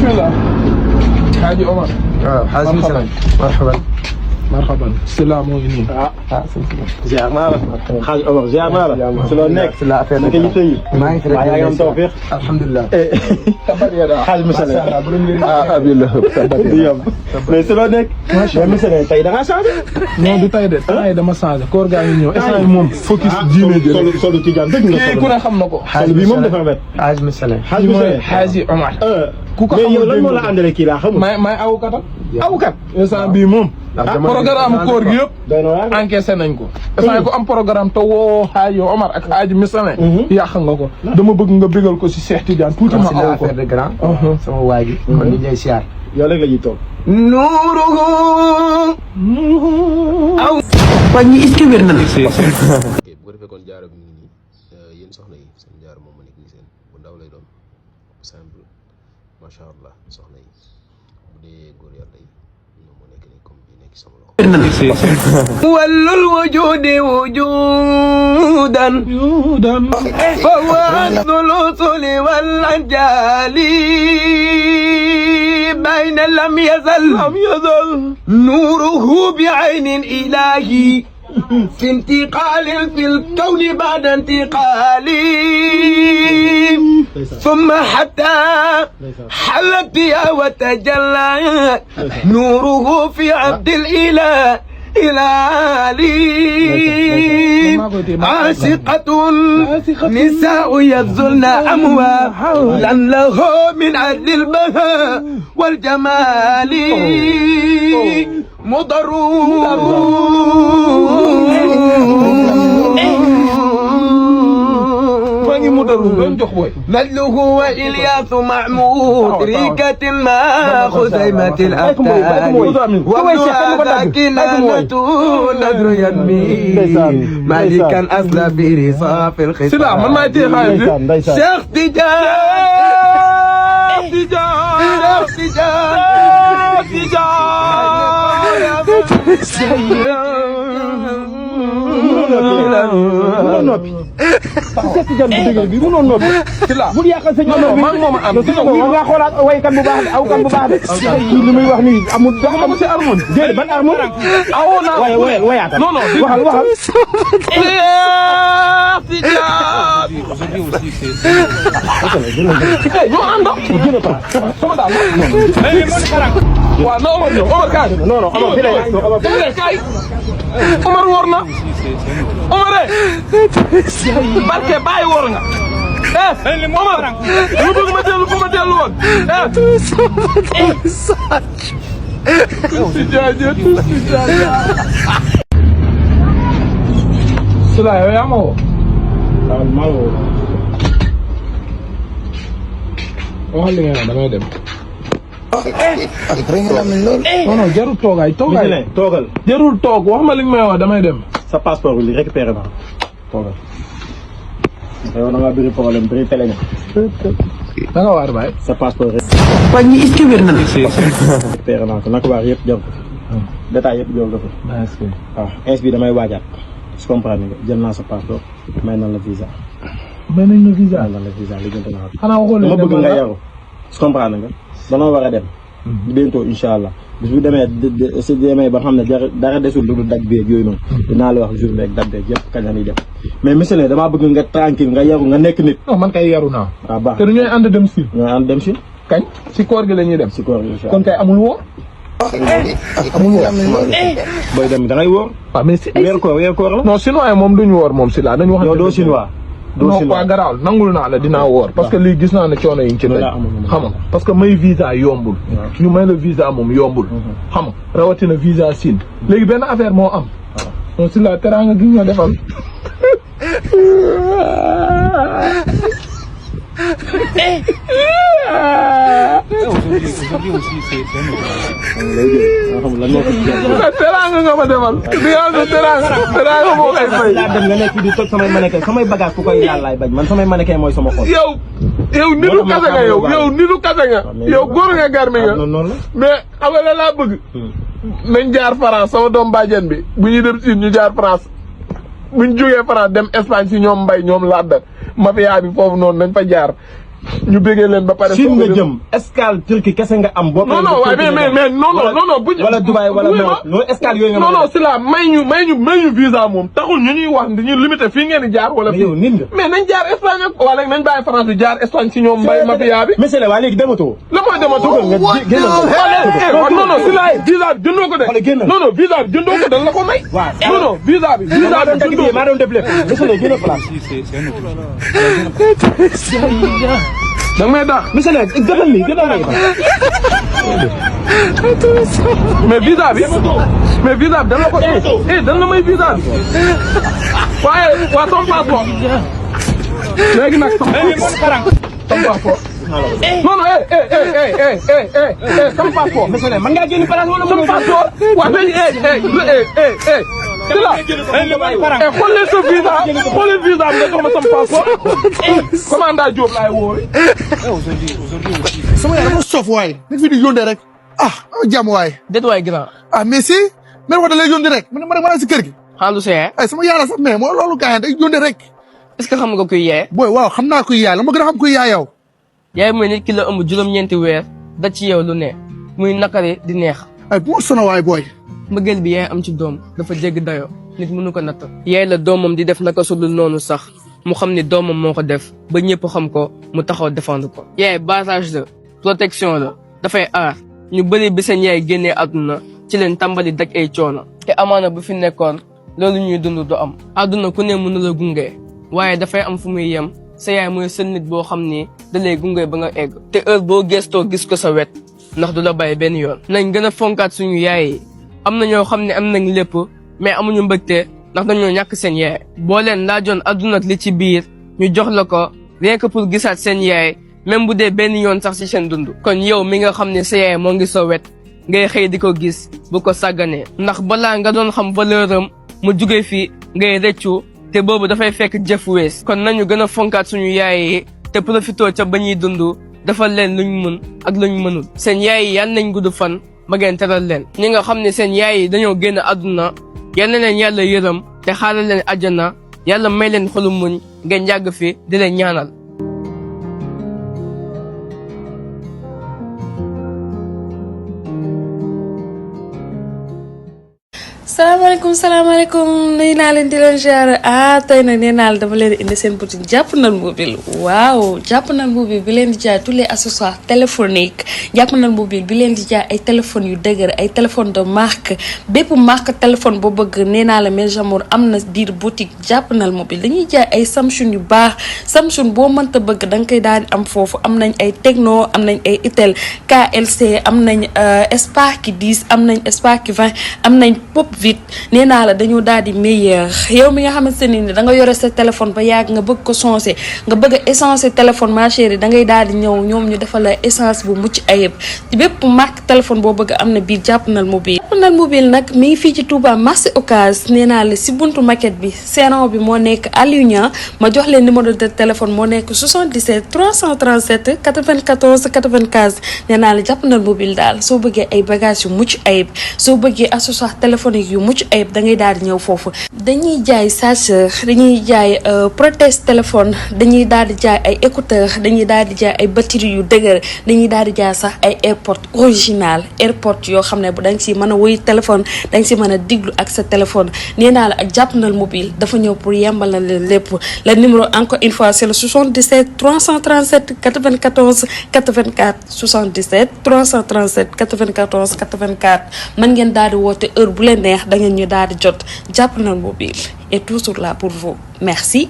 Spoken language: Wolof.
bismillah. Haji Omar. حازم سلام مرحبا marhaban Sylla moo ngi nii. ziar naa la xaaj Omar ziar naa la si loo nekk si la affaire naka yitte yi maa ngi fi rek yaa ngi am tawfiq alhamdulilah xaaj monsieur abillah du yomb mais si loo nekk mais monsieur tey da ngaa changé non du tey de tey dama changé koor gaa ngi ñëw instant yi moom focus diine ji rek solu Tijaan dëgg nga kii ku ne xam na ko xaaj bi moom dafa rafet xaaj monsieur xaaj mooy Haji Omar ku ko mais yow lan moo la àndale kii laa xamul may awukatam awukat instant bii moom programme koor gi yëpp encaissé nañ ko instant ko am programme te woo Haji Omar ak Haji Misane yàq nga ko dama bëgg nga bégal ko si Cheikh Tidiane tuuti ma aw ko de grand sama waa ji kon ñu lay siyaar yow rek la ñuy toog nuuruhu aw waa ñi est-ce que wér na bu ko defee kon jaaro bi nii yéen soxna yi seen jaaro moom ma nekk nii seen bu ndaw lay doon simple macha allah soxna yi bu dee góor yàlla yi ñoom moo nekk nii comme bi nekk sama loxo ولل الوجود وجودا فهو أصل الأصول والأنجال بين لم يزل نوره بعين إلهي في انتقال في الكون بعد انتقال ثم حتى حلت وتجلى نوره في عبد الإله هلالي عاشقة نساء يبذلن أموالا له من عدل البهاء والجمال مضر نجله وإلياس محمود ريكة ما خزيمة الأبتال وابنها كنانة نذر ينمي مالكا أصل في رصاف الختام Sylla man maay téye xaalis bi شيخ تجار Cheikh Tidiane bu dëgër bi mënoon noppi Sylla bul yàqal sëñ non man moom am war ngaa xoolaat waykat bu baax de awkat bu baax de kii li muy wax nii amul dama ko si harmonie déedéet ban harmonie awoo naa wayaata non non waxal ñoo ànd sama daal waaw na Omar ñëw Omar kaay non non Omar fi lay Omar kaay Omar wóor na Omar barke bàyyi wóor nga Omar lu bëgg ma dellu fu ma dellu woon Sylla yow yaa ma woo waxal li nga ne damay dem non non jarul toogaay toogal jarul toog wax ma li nga may wax damay dem sa passeport bi li récupéré naa toogal yow da ngaa bëri problème bëri télé nga da nga waar baay sa passeport waa ñi est-ce que wér na récupéré naa ko naka waar yëpp jël ko détail yëpp jël ko waaw ins bi damay waajaat su comprendre nga jël naa sa passeport may na la visa may nañ la visa may na la visa li jënte naa ko xanaa waxoon dama bëgg nga yaru su comprendre nga danoo war a dem bientôt incha allah bis bu demee si demee ba xam ne dara desul lu dul daj beeg yooyu noonu dinaa la wax jour beeg date beeg yëpp kañ la ñuy dem mais monsieur ne damaa bëgg nga tranquille nga yaru nga nekk nit non man kay yaru naa waaw baax te du ñooy ànd dem si ñooy ànd dem si kañ si koor gi la ñuy dem si koor gi incha kon kay amul woor booy dem da ngay wóor waaw mais si weer koor la non chinois moom duñu woor moom Sylla dañu wax yow doo chinois non quoi garaawul nangul naa la dinaa woor parce que lii gis naa ne coono yi ci daj xam nga parce que may visa yombul ñu may la visa moom yombul xam nga rawatina visa Chine léegi benn affaire moo am non Sylla teraanga gi nga defal teraanga nga ma defal teraanga moo koy fay laa dem nga nekk di toj samay mannequin samay bagage ku koy yàllaay bañ man samay mannequin mooy sama xol yow nitu kase nga yow nitu kase nga yow góor nga garmi nga noonu la mais xam nga la laa bëgg nañ jaar France sama doom bàjjen bi bu ñuy dem Chine ñu jaar France buñ jógee France dem Espagne si ñoom mbay ñoom ladda mafia bi foofu noonu nañ fa jaar ñu bëggee leen ba pare. Chine nga jëm escale Turquie kese nga am. boo non non waaye mais non buñ. wala Dubaï wala Maroc non escale yooyu nga. non c'est là may ñu visa moom taxul ñu ñuy wax dañuy limité fii ngeen di jaar wala. mais yow nit nga. mais nañ jaar Espagne ak wala nañ bàyyi France bi jaar Espagne ci ñoom mbay mafia bi. mais c'est là waa léegi dematoo. la mooy dematoo. non non si laay visa bi jëndoo ko de. non non visa bi jëndoo ko dañ la ko may. waaw non non visa bi jëndoo maa doon def lépp monsieur le gën a place. da nga may daax. monsieur le gënal lii gënal lii. mais visa bi dañ la ko dañ la may visa bi waaye waa sama passeport léegi nag sama passeport non non sama passeport monsieur le mën ngaa génn place wala sama passeport waa léegi c'est là xool leen sa visa xool leen visa bi nga jox ma sama passeport commandant Diop laay woowee sama yaay dafa soof waay nit fi di yóndee rek jàmm waay déet waay grand. mais si mais wax da lay yóndee rek ma si kër gi xaalu see. ay sama yaay la sax mais moo loolu gars yi day yóndee rek est-ce que xam nga kuy yee. booy waaw xam naa kuy yaay la ma gën a xam kuy yaay yow yaay mooy nit ki la ëmb juróom-ñeenti weer da ci yow lu ne muy nakari di neex. ay bu ma sono waay booy mbëggeel bi yaay am ci doom dafa jégg dayoo nit mënu ko natt. yaay la doomam di def naka sudul noonu sax mu xam ni doomam moo ko def ba ñëpp xam ko mu taxaw défendre ko. yaay barrage la protection la dafay aar ñu bëri bi seen yaay génnee àdduna ci leen tàmbali daj ay coono. te amaana bu fi nekkoon loolu ñuy dund du am. àdduna ku ne mënu la gunge waaye dafay am fu muy yem sa yaay mooy seen nit boo xam ni da lay gunge ba nga egg. te heure boo gestoo gis ko sa wet ndax du la bàyyi benn yoon. nañ gën a fonkaat suñu yaay yi am na ñoo xam ne am nañ lépp mais amuñu mbëgte ndax dañoo ñàkk seen yaay. boo leen laajoon àdduna ak li ci biir ñu jox la ko rien que pour gisaat seen yaay même bu dee benn yoon sax ci seen dund. kon yow mi nga xam ne sa yaay moo ngi sa wet ngay xëy di ko gis bu ko sàgganee ndax balaa nga doon xam valeur am mu jugee fi ngay rëccu te boobu dafay fekk jëf wees. kon nañu gën a fonkaat suñu yaay yi te profitoo ca ba ñuy dund defal leen luñ mën ak luñ mënul. seen yaay yi yal nañ gudd fan ba ngeen teral leen. ñi nga xam ne seen yaay yi dañoo génn àdduna yal na leen yàlla yërëm te xaaral leen àjjana yàlla may leen xolu muñ ngeen yàgg fi di leen ñaanal. salaamaaleykum nuyu naa leen di leen ziar tey nag nee naa la dama leen indi seen boutique Jàppandal mobile waaw Jàppandal mobile bi leen di jaay tous les accessoires téléphoniques Jàppandal mobile bi leen di jaay ay téléphones yu dëgër ay téléphones de marque bépp marque téléphone boo bëgg nee naa la mes amours am na biir boutique Jàppandal mobile dañuy jaay ay Samsung yu baax Samsung boo mënta bëgg da nga koy daal di am foofu am nañ ay Tecno am nañ ay Itel KLC am nañ Spark 10 am nañ Spark 20 am nañ Pop nee naa la dañoo daal di meilleur yow mi nga xamante ne ni da nga yore sa téléphone ba yàgg nga bëgg ko changer nga bëgg a essencer téléphone ma chérie da ngay daal di ñëw ñoom ñu defal la essence bu mucc ayib bépp marque téléphone boo bëgg am na biir Jàppandal mobile. Jàppandal mobile nag mi ngi fii ci Touba marché Ocass nee naa la si buntu maquette bi serrant bi moo nekk Alioune ma jox leen numéro de téléphone moo nekk 77 337 94 95 nee naa la Jàppandal mobile daal soo bëggee ay bagages yu mucc ayib soo bëggee accessoire téléphonique yu mucc ayib da ngay daal di ñëw foofu. dañuy jaay chargeur dañuy jaay protège téléphone dañuy daal di jaay ay écouteur dañuy daal di jaay ay batterie yu dëgër dañuy daal di jaay sax ay airpod original airpod yoo xam ne bu da nga si mën a wuy téléphone da nga si mën a diglu ak sa téléphone nee naa la ak Jàppandal mobile dafa ñëw pour yembalal leen lépp le numéro encore une fois c'est le 77 337 94 84 77 337 94 84 mën ngeen daal di woote heure bu leen neex da ngeen ñu daal di jot Jàppandal mobile est toujours là pour vous merci.